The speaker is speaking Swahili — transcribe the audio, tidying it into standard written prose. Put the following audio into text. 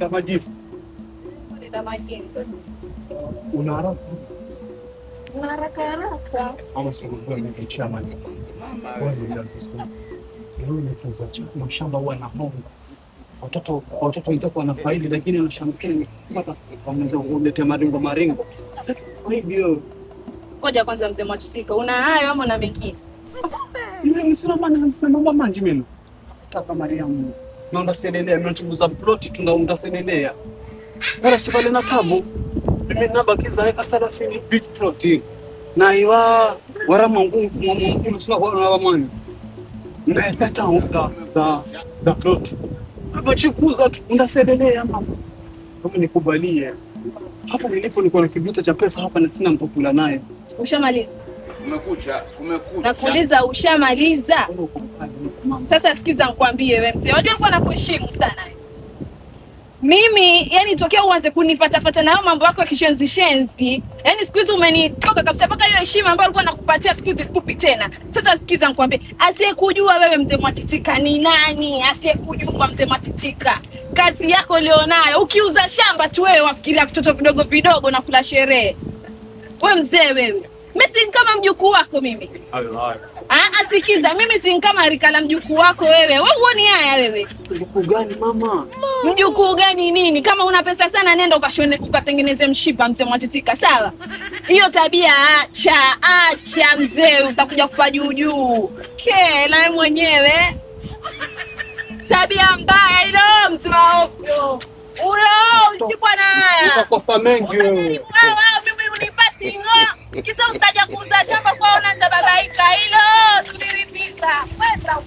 Nenda majini. Nenda majini. Una haraka? Una haraka haraka. Ama sikuwa mimi chama. Wewe ndio mashamba huwa na hongo. Watoto wenzako wana faili lakini wanashamkeni kupata wameweza kuletea maringo maringo. Hivyo Ngoja kwanza mzee Mwachitika, una hayo ama una mengine? Yule msina maana msina manji mimi. Taka Mariamu. Naomba senelea, mnachunguza ploti tunaunda senelea. Wala sivale na tabu. Mimi nabakiza eka 30 big plot. Na iwa wara mungu mungu sina kwa na wamani. Ndekata za plot. Bachikuza tu undaselelea mama. Kama nikubalie. Hapa nilipo niko na kibuta cha pesa hapa na sina mtu kula naye. Ushamaliza? Kumekucha, kumekucha. Nakuuliza ushamaliza? Sasa sikiza nikwambie wewe mzee. Unajua nilikuwa nakuheshimu sana. Mimi yani tokea uanze kunifatafata na hayo mambo yako ya kishenzi shenzi, yani siku hizi umenitoka kabisa, mpaka hiyo heshima ambayo nilikuwa nakupatia siku hizi sikupi tena. Sasa sikiza nikwambie, asiyekujua wewe mzee Mwatitika ni nani? Asiyekujua mzee Mwatitika, kazi yako ulionayo, ukiuza shamba tu wewe wafikiria vitoto vidogo vidogo na kula sherehe. We mzee wewe, mimi si kama mjukuu wako mimi. Hayo hayo. Ah, sikiza, mimi si kama rika la mjukuu wako wewe. Wewe huoni haya wewe? Mjukuu gani mama? Mjukuu gani nini? Kama una pesa sana nenda ukashone ukatengeneze mshipa mzee Mwatitika, sawa? Hiyo tabia acha, acha mzee, utakuja kufa juu juu. Kela wewe mwenyewe. Tabia mbaya hilo mzee wa ovyo. Ulo, ushikwa na haya. Utakosa mengi wewe. Wewe mimi unipati ngo. Kisa utaja kuuza shamba kwa unaanza babaika hilo. Tulilipita. Kwenda.